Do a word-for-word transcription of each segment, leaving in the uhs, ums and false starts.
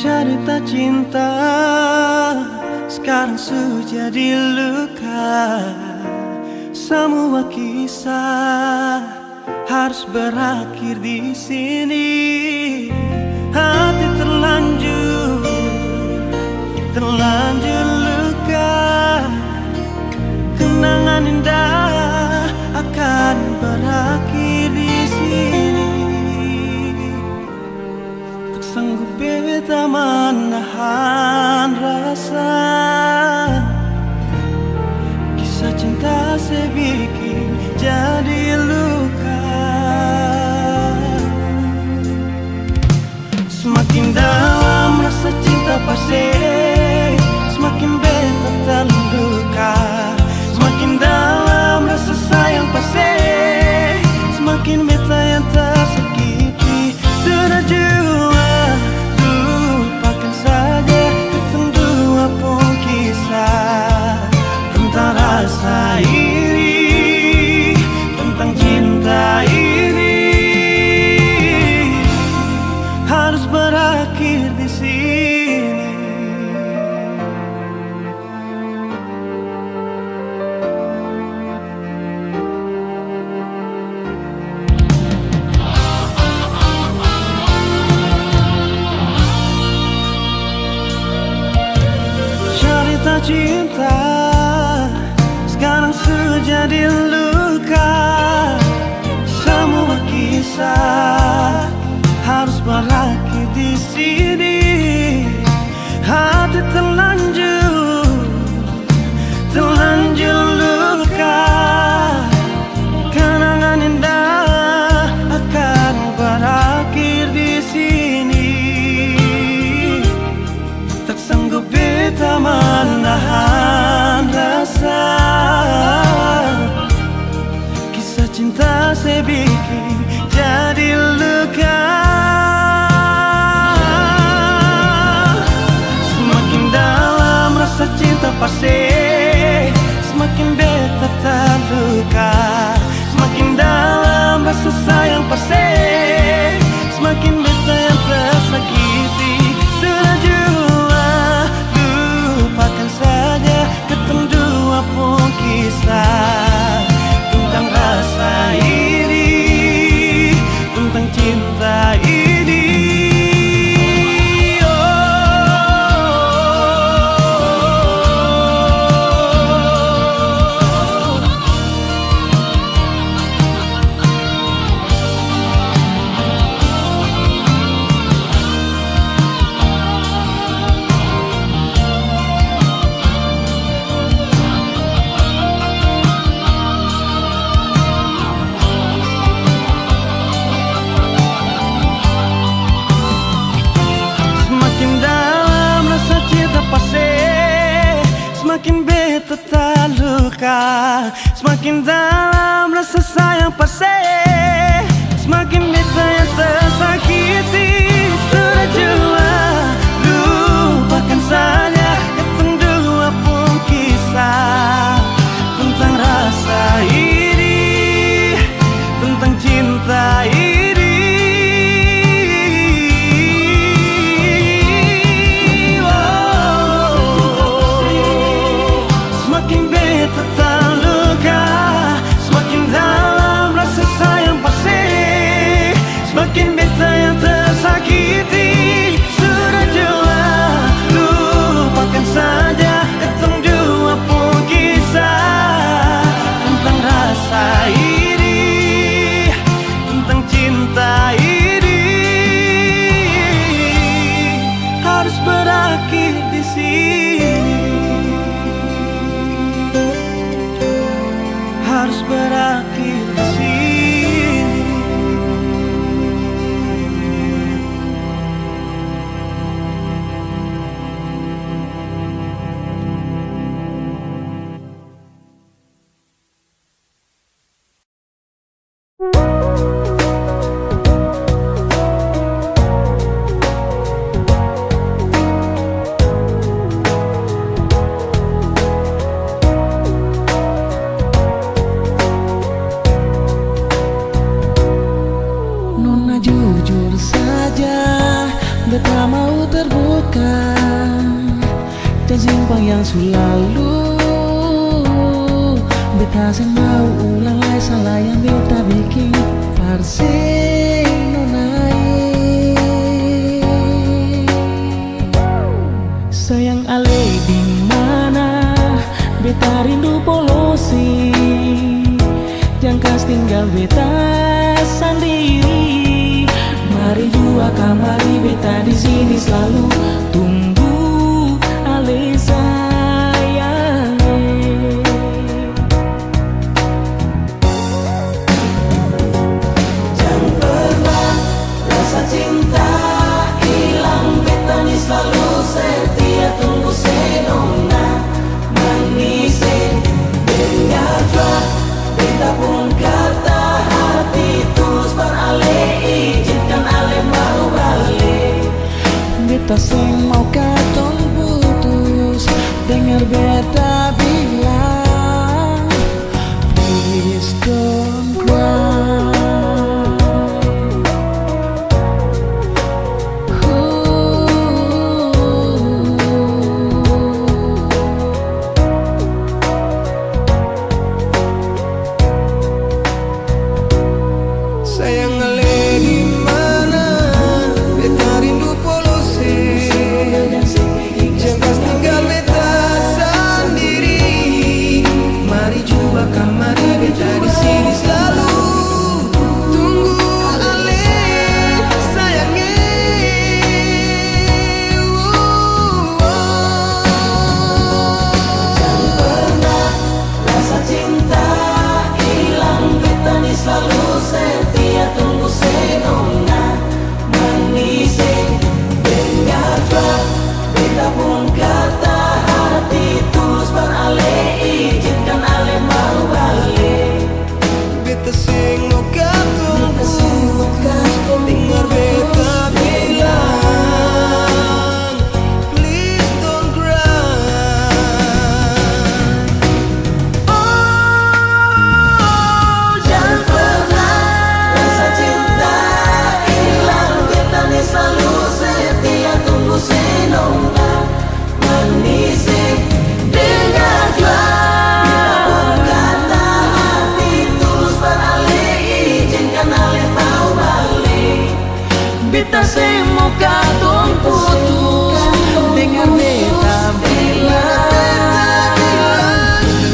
Carita cinta skarang su jadi luka. Samua kisah harus berakhir di sini. Hati terlanjur, terlanjur luka. Kenangan indah akan berakhir di sini. Tak sanggup beta manahan rasa, kisah cinta se biking jadi luka. Semakin dalam rasa cinta pase, semakin beta terluka. Semakin dalam rasa sayang pase, semakin beta yang tersakiti. Sudah jua lupakan saja katong dua pung kisah tentang rasa ini, tentang cinta ini harus berakhir di sini. Carita cinta skarang su jadi luka. Samua kisah harus berakhir di sini. Hati terlanjur, terlanjur luka. Kenangan indah akan berakhir di sini. Tak sanggup beta manahan rasa, kisah cinta se biking jadi luka. Semakin dalam rasa cinta pase, semakin beta terluka. Semakin dalam rasa sayang pase, semakin beta yang tersakiti. Sudah jua lupakan saja katong dua pung kisah tentang rasa ini, tentang cinta ini. Oh. Semakin dalam rasa cinta pase, semakin beta taluka. Semakin dalam rasa sayang pase, semakin beta yang tersakiti. Sudah jua lupakan saja katong dua pung kisah tentang rasa ini, tentang cinta ini. Oh. Semakin beta taluka, semakin dalam rasa sayang pase, semakin beta yang Lupakan janji yang su lalu. Beta seng mau ulang lai salah yang beta biking par seng nona e. Sayang ale di mana? Beta rindu polosing. Jang kas tinggal beta sandiri. Mari jua kamari, beta di sini slalu tunggu ale sayang. Jang pernah rasa cinta ilang, beta ni slalu setia tunggu se nona. Manis e, dengar jua beta pung kata hati tulus par ale, izinkan ale mau bale. Beta seng mau katong putus, dengar beta bilang, please don't cry. Sayang ale di mana? Beta rindu polosing. Jang kas tinggal beta sandiri. Mari jua kamari, beta di sini slalu tunggu ale sayang e. Jang pernah rasa cinta ilang, beta ni slalu setia tunggu se nona. Manis e, dengar jua beta pung kata hati tulus par ale, izinkan ale mau bale. Beta seng mau katong putus, dengar beta bilang, please don't cry. Oh, jang pernah rasa cinta ilang, beta ni slalu setia tunggu se nona. Manis e, dengar jua beta pung kata hati tulus par ale, izinkan ale mau bale. Beta seng mau katong putus, dengar beta bilang,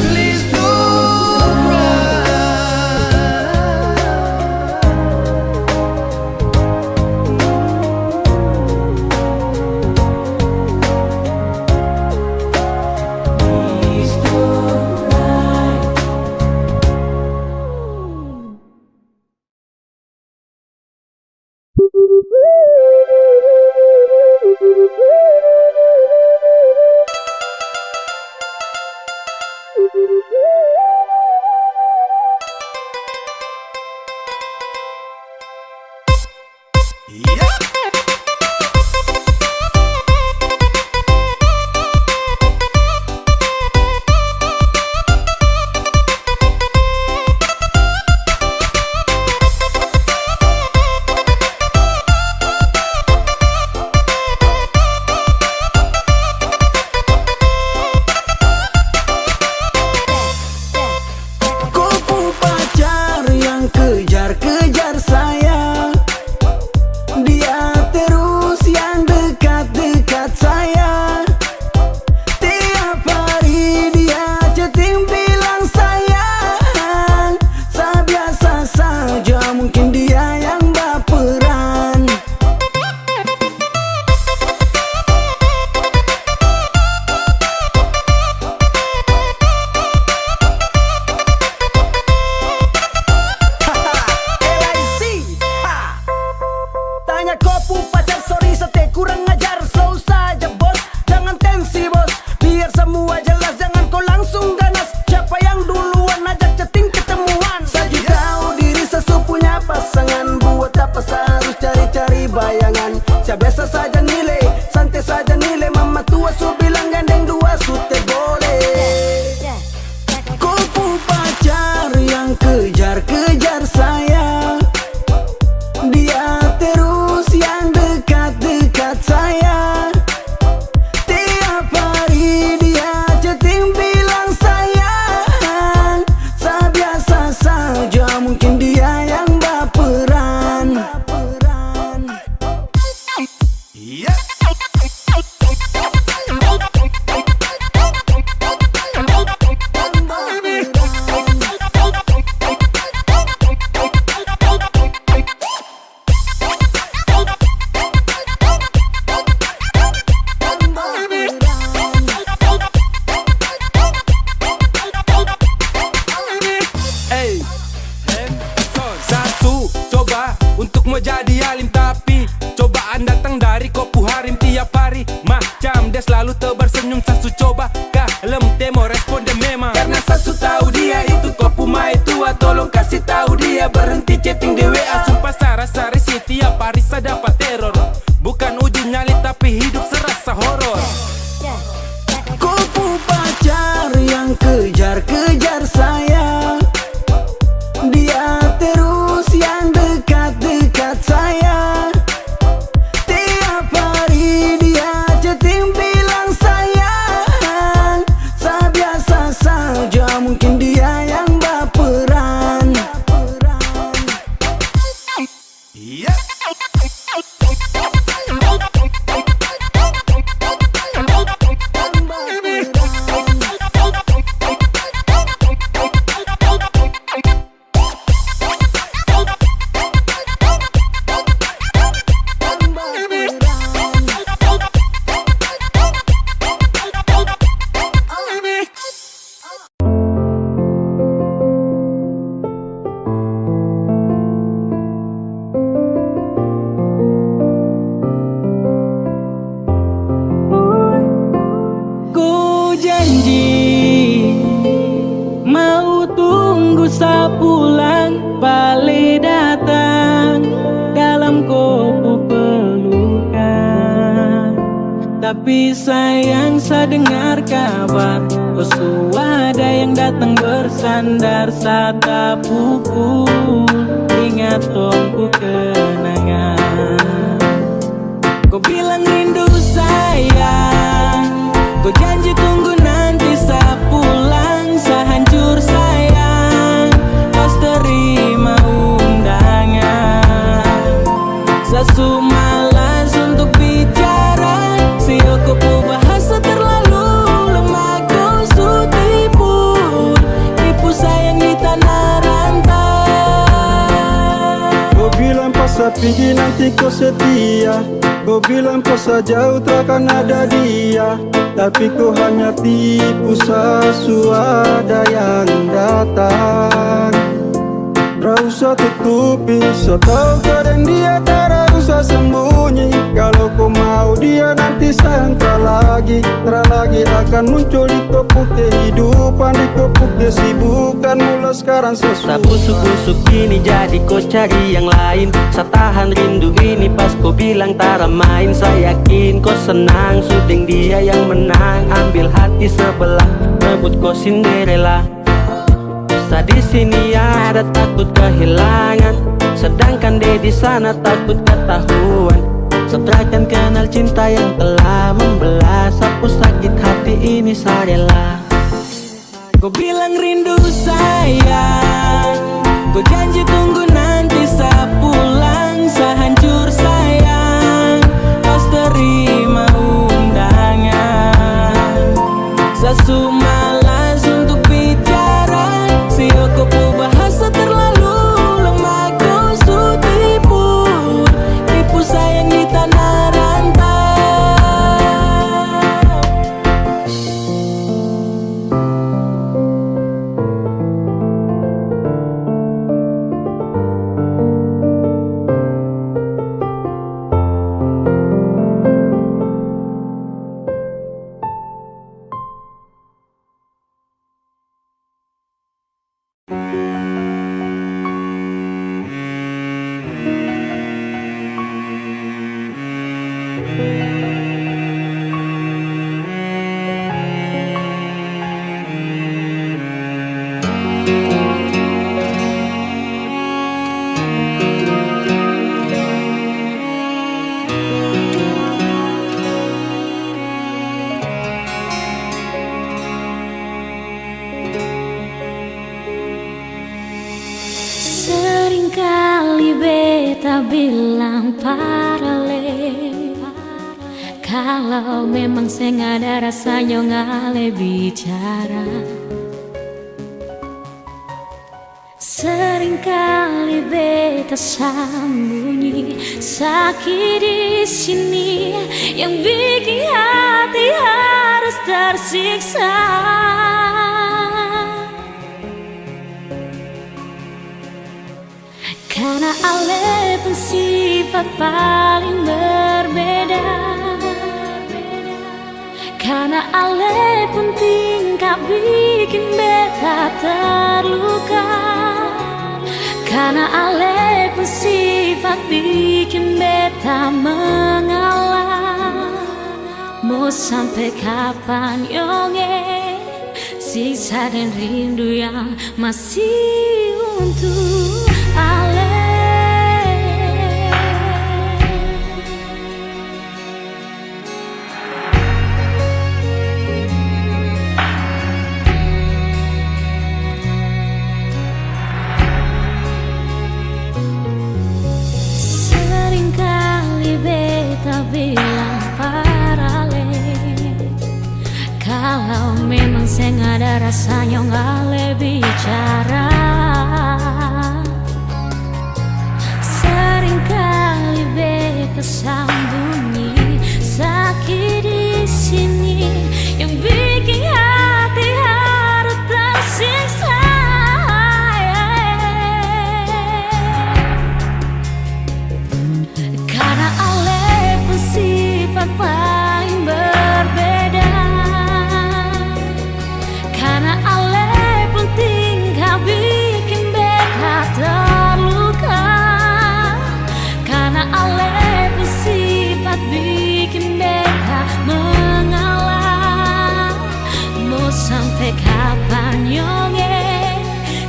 please don't cry. Ko pu pacar yang kejar-kejar saya, dia terus yang dekat-dekat saya. Tiap hari dia chatting bilang sayang, sa biasa saja, mungkin dia yang baperan. L I C, ha. Tanya ko pu pacar, sorry sate, kurang ajar, slow saja bos, jangan tensi bos, biar semua jelas, jangan ko langsung ganas. Siapa yang duluan ajak chatting ketemuan? Sa ju tau diri sa su punya pasangan, buat apa sa harus cari-cari bayangan? Sa biasa saja nilai, sante saja nilai, mama tua su bilang gandeng dua su te boleh. Ko pu pacar yang kejar-kejar saya, dia terus yang dekat-dekat saya. Selalu tebar senyum, sa su coba kalem demo respon dia memang. Karna sa su tau dia itu ko pu maitua, tolong kasi tau dia berhenti chatting di W A. Sumpah sa rasa risih tiap hari sa dapa teror. Bukan uji nyali tapi hidup serasa horor. Ko pu pacar yang kejar-kejar saya, dia terus yang dekat-dekat saya. Tiap hari dia chatting bilang sayang. Sa biasa saja, mungkin dia yang baperan. Ko janji mau tunggu sa pulang, pale datang dalam ko pu pelukan. Tapi sayang, sa dengar kabar, ko su ada yang datang bersandar, sa tapukul, ingat tong pu kenangan. Ko bilang rindu sayang, ko janji tunggu nanti sa pulang, sa hancur sayang, pas terima undangan. Sa su malas untuk bicara, sio ko pu bahasa terlalu lemah, ko su tipu, tipu sayang di tanah rantau. Ko bilang pas sa pigi nanti ko setia, ko bilang pas sa jauh takkan ada dia. Tapi ko hanya tipu, sa su ada yang datang. Tra usah tutupi, sa tau ko deng dia, tara usah sembunyi. Kalo ko mau dia nanti sa antar lagi. Tra lagi akan muncul di ko pu kehidupan, di ko pu kesibukan. Mula skarang sa su Sa busuk-busuk ini jadi ko cari yang lain. Sa tahan rindu ini pas ko bilang tara main. Sa yakin ko senang su deng dia yang menang. Ambil hati sebelah, rebut ko Cinderella. Sa di sini ada takut kehilangan, sedangkan de di sana takut ketahuan. Sa tra akan kenal cinta yang telah membelah. Sa pu sakit hati ini sa rela. Ko bilang rindu sayang, ko janji tunggu nanti sa pulang, sa hancur sayang, pas terima undangan. Sa su malas untuk bicara, sio ko pu bahasa terlalu lemah, ko su tipu, tipu sayang di tanah rantau. Seringkali beta bilang par ale, kalau memang seng ada rasa nyong ale bicara. Seringkali beta sambunyi saki di sini yang biking hati harus tersiksa. Karna ale pung sifat paling berbeda. Ale pung tingkah biking beta terluka. Karna ale pung sifat biking beta mengalah. Mo sampe kapan yong e, siksa deng rindu yang masih untuk ale. Seringkali beta bilang par ale, kalau memang seng ada rasa nyong ale bicara. Seringkali beta sambunyi saki di sini yang biking hati harus tersiksa. Karna ale pung sifat paling berbeda. Karna ale pung tingkah biking beta terluka. Karna ale pung sifat biking beta mengalah. Mo sampe kapan yong e,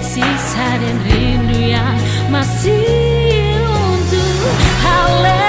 siksa deng rindu yang masih untuk ale.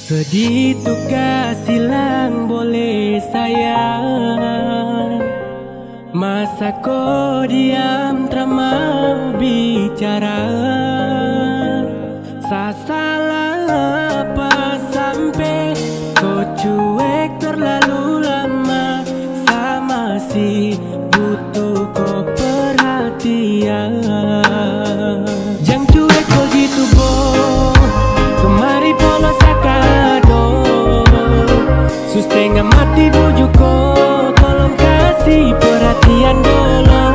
Sedih tu kasi lang boleh sayang. Masa ko diam tra mau bicara? Sa salah apa sampe ko cuek terlalu lama? Sa masih butuh ko perhatian. Jang cuek bagitu bo, kemari polo sa kado. Su stenga mati buju ko, tolong kasi perhatian dolo.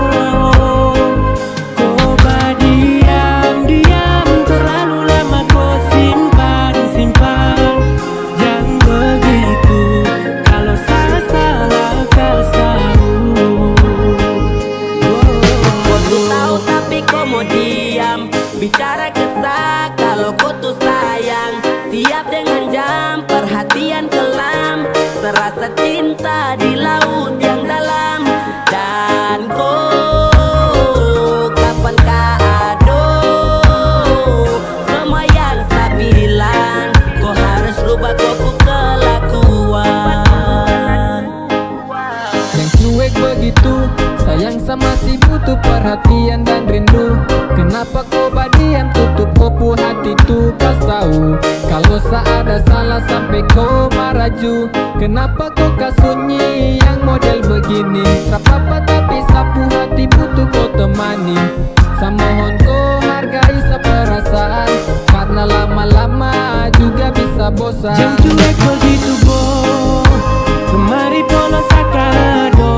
Ko badiam-diam terlalu lama, ko simpan-simpan. Jang begitu, kalo sa salah kasau. Ko su tau tapi ko mo diam. Bicara ke sa kalo ko tu sayang. Tiap dengan jam perhatian kelam, terasa cinta di laut yang dalam. Dan ko kapan ka ado semua yang sa bilang, ko harus rubah ko pu kelakuan. Jang cuek begitu, sayang sa masih butuh perhatian dan rindu. Kenapa ko badiam, tutup ko pu hati tu, kas tau kalo sa ada salah sampe ko maraju. Kenapa ko ka sunyi yang model begini? Trapapa tapi sa pu hati butuh ko temani. Sa mohon ko hargai sa perasaan, karna lama-lama juga bisa bosan. Jang cuek bagitu bo, kemari polo sa kado.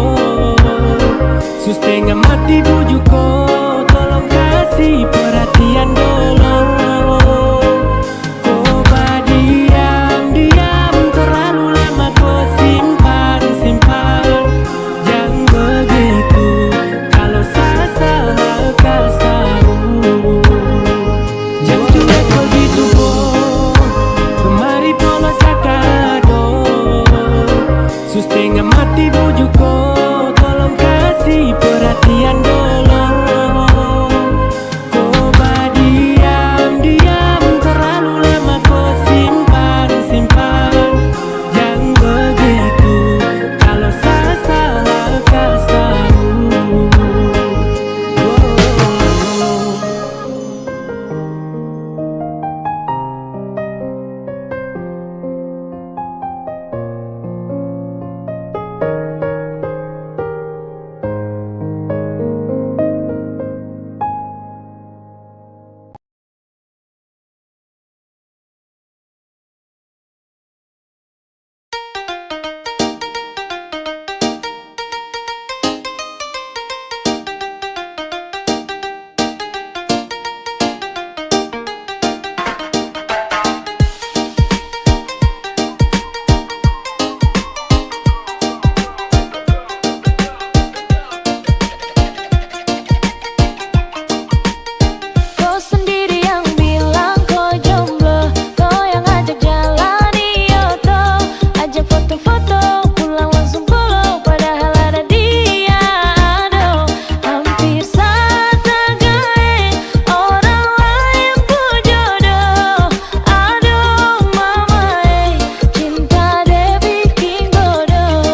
Mati buju ko, tolong kasi perhatian dolo. Ko badiam-diam terlalu lama, ko simpan-simpan. Jang begitu, kalo sa salah kasau. Oh. Ko sendiri yang bilang ko jomblo, ko yang ajak jalan, iyo to. Ajak foto-foto, pulang langsung polo, padahal ada dia, aduh. Hampir sa tagae orang lain pu jodoh. Aduh mama e, cinta de biking bodoh.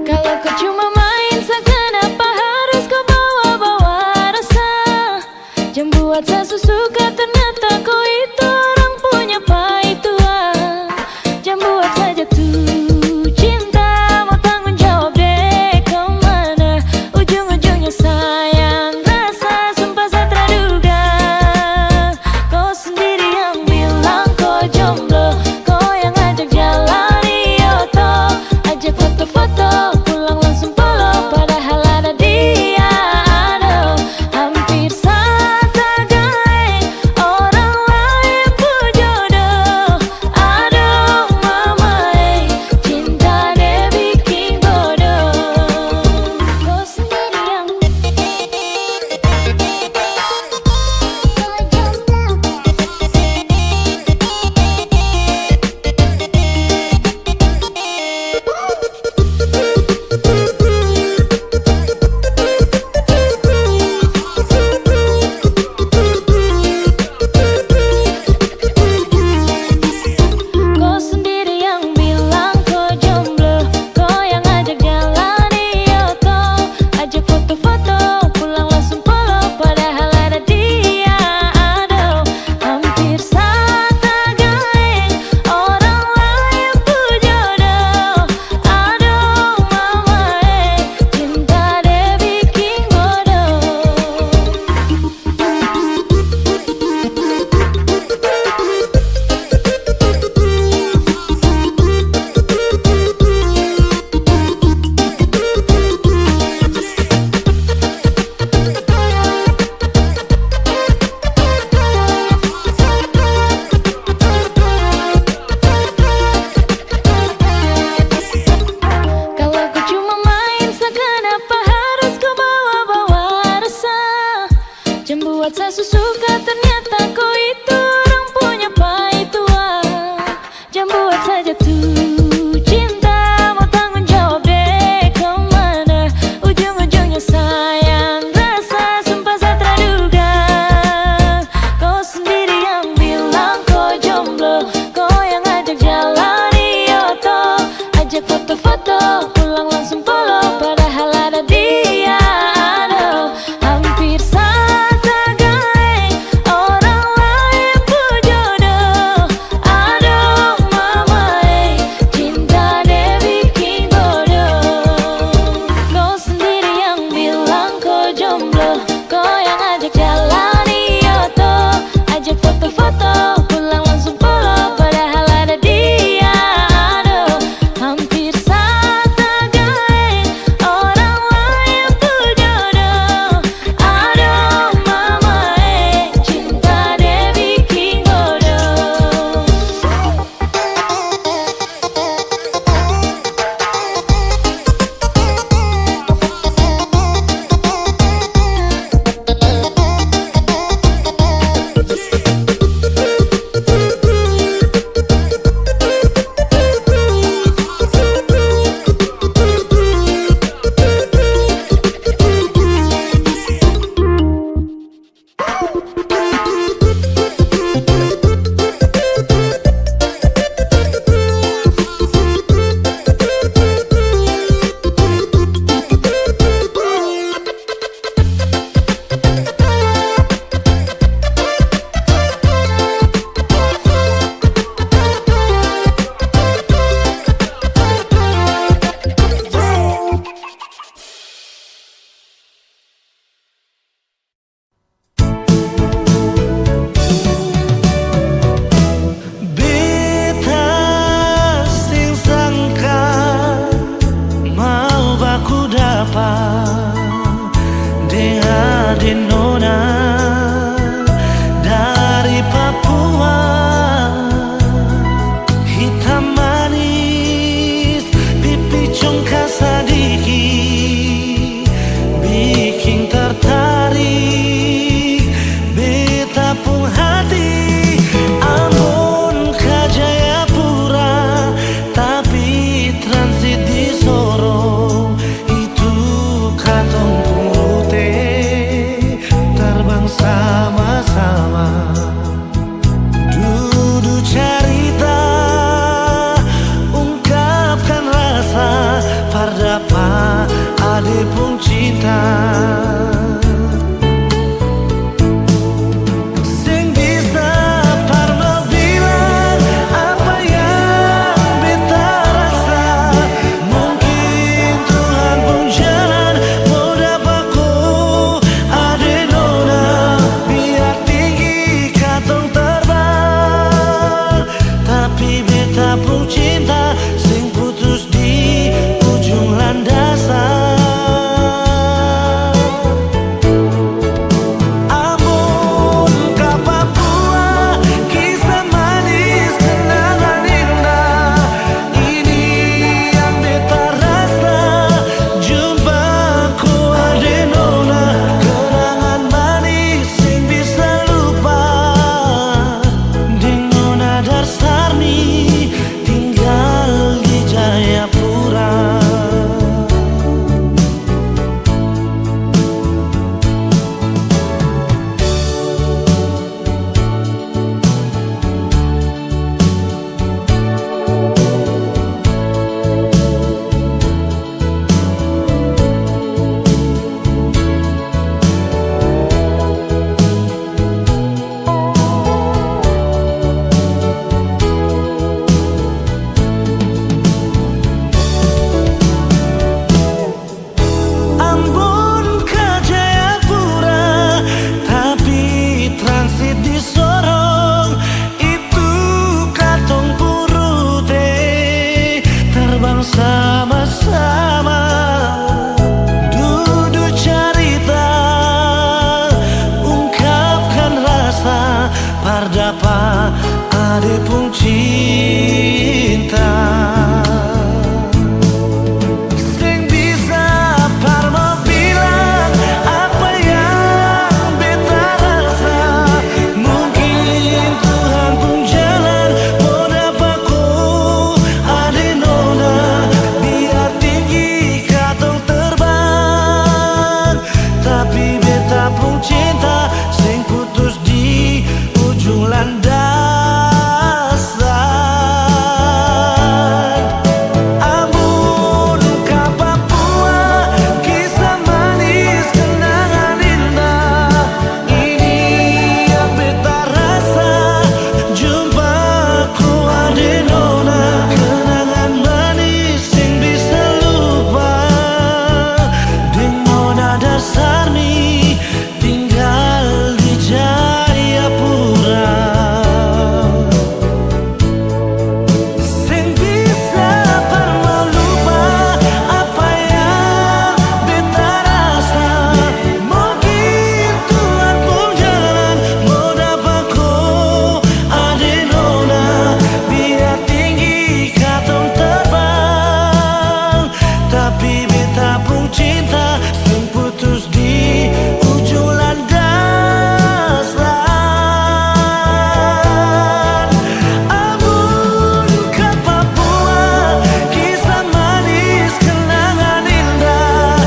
Kalo ko cuma main sa, kanapa harus ko bawa-bawa rasa? Jang buat sa su suka, ternyata ko itu orang punya paitua. Jang buat sa jatuh cinta, mo tanggung jawab de kamana? Ujung-ujungnya sayang rasa, sumpah sa tra duga. Ko sendiri yang bilang ko jomblo, ko yang ajak jalan, iyo to. Ajak foto-foto, pulang langsung polo, padahal ada dia, aduh. Hampir sa tagae orang lain pu jodoh. Aduh mama e, cinta de biking bodoh. Ko sendiri yang Ko sendiri yang bilang ko jomblo, ko yang ajak jalan, iyo to. Ajak foto-foto, pulang langsung polo, padahal ada dia, aduh. Hampir sa tagae orang lain pu jodoh. Aduh mama e, cinta de biking bodoh. Kalo ko cuma main sa, kanapa harus ko bawa-bawa rasa? Jang buat sa su suka, ternyata ko itu orang punya paitua. Jang buat sa jatuh cinta, mo tanggung jawab de kamana? Ujung-ujungnya sayang rasa, sumpah sa tra duga. Ko sendiri yang bilang ko jomblo, ko yang ajak jalan, iyo to. Ajak foto-foto, pulang langsung polo, padahal ada dia, aduh. Hampir sa tagae orang lain pu jodoh. Aduh mama e, Ade pung cinta. Seng bisa par mo bilang apa yang beta rasa. Mungkin Tuhan pung jalan mo dapa ko ade nona. Biar tinggi katong terbang, tapi beta pung cinta seng putus di ujung landas. Ambon ka Papua, kisah manis kenangan indah. Ini yang beta rasa, jumpa ko ade nona. Kenangan manis seng bisa lupa, deng nona Darsarmi tinggal di Jayapura. Seng bisa par mo lupa apa yang beta rasa. Mungkin Tuhan pung jalan mo dapa ko ade nona. Biar tinggi katong terbang, tapi beta pung cinta seng putus di ujung landas. Ambon ka Papua, kisah manis kenangan indah.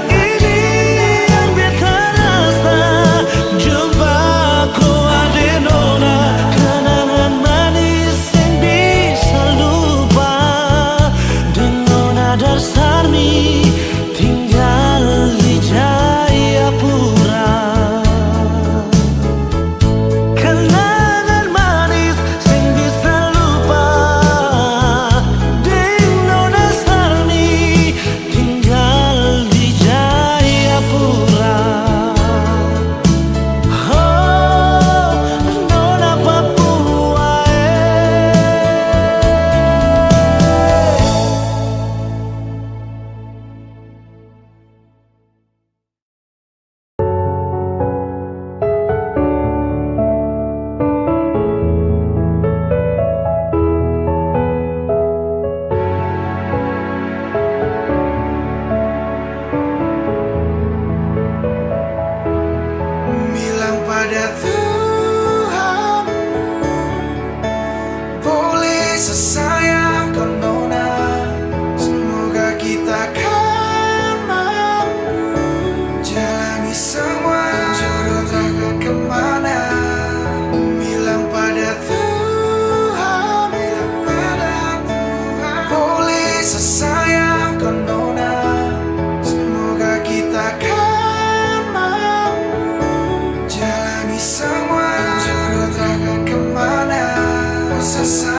Ini yang beta rasa, jumpa ko ade nona. Kenangan manis seng bisa lupa, deng nona Darsarmi tinggal di Jayapura. Kenangan manis seng bisa lupa, deng nona Sarmi tinggal di Jayapura. Oh, nona Papua, eh. Bilang pada Tuhan, boleh sasayang ko nona, semoga kita kan mampu jalani semua, jodoh takkan kemana. Bilang pada Tuhan, bilang pada Tuhan, boleh sasayang ko nona, semoga kita kan mampu jalani semua, jodoh takkan kemana. Sasa-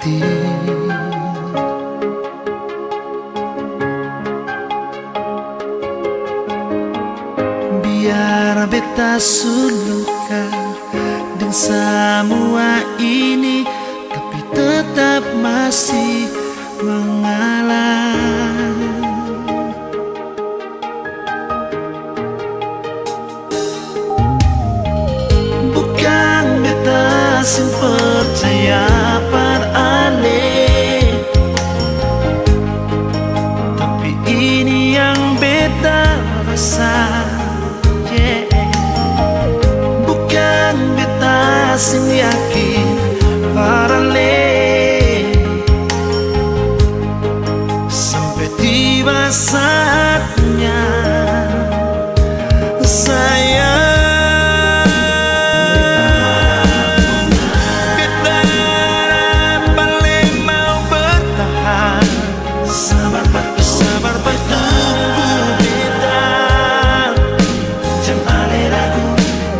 hati. Biar beta su luka deng samua ini, tapi tetap masih mengalah. Bukang beta seng percaya par ale, tapi ini yang beta rasa, yeah. Bukang beta seng yakin par ale, sampe tiba saatnya. Sayang, beta paleng mau bertahan. Sabar par tunggu, sabar par tunggu beta. Jang ale ragu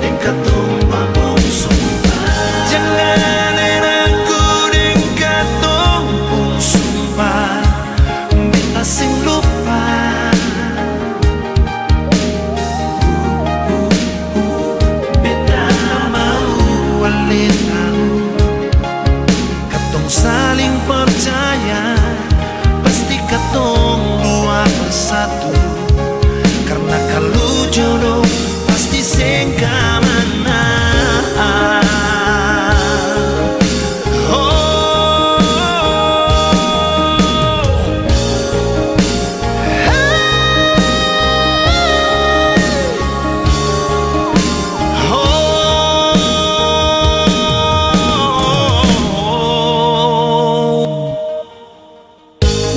deng katong dua pung sumpah. Jang ale ragu deng katong pung sumpah. Beta seng lupa. Beta mau ale tau. Katong saling percaya, pasti katong dua bersatu. Karna kalu jodoh pasti seng kamana. Oh.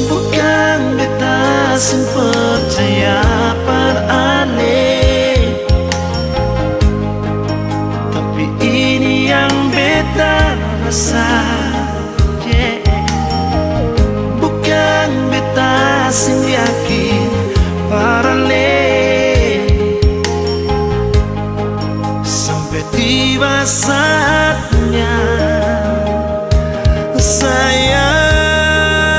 Bukang beta seng percaya par ale, tapi ini yang beta rasa. Yeah. Bukang beta seng yakin par ale, sampe tiba saatnya. Sayang,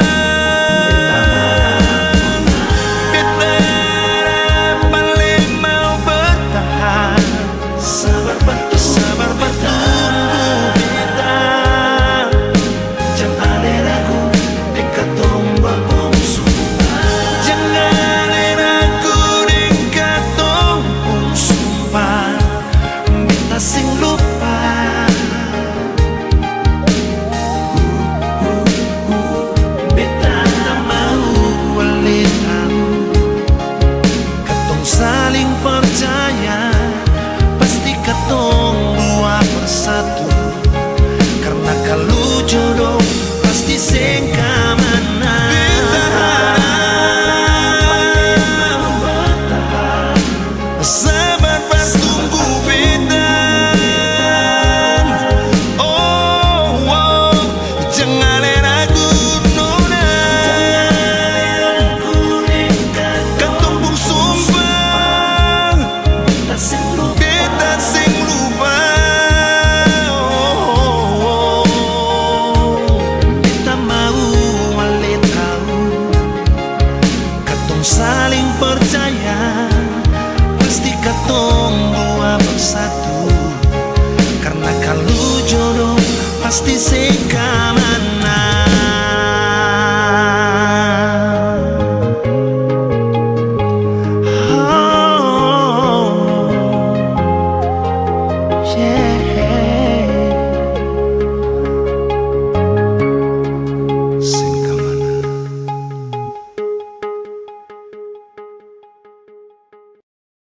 beta paleng mau bertahan. Sabar par tunggu, sabar par tunggu beta. Jang ale ragu deng katong dua pung sumpah. Jang ale ragu deng katong pung sumpah. Beta seng lupa. Beta tak mau ale tau. Katong saling percaya, pasti katong dua bersatu. Karna kalu jodoh pasti seng kamana. Beta harap sabar par tunggu beta. Oh, oh, jang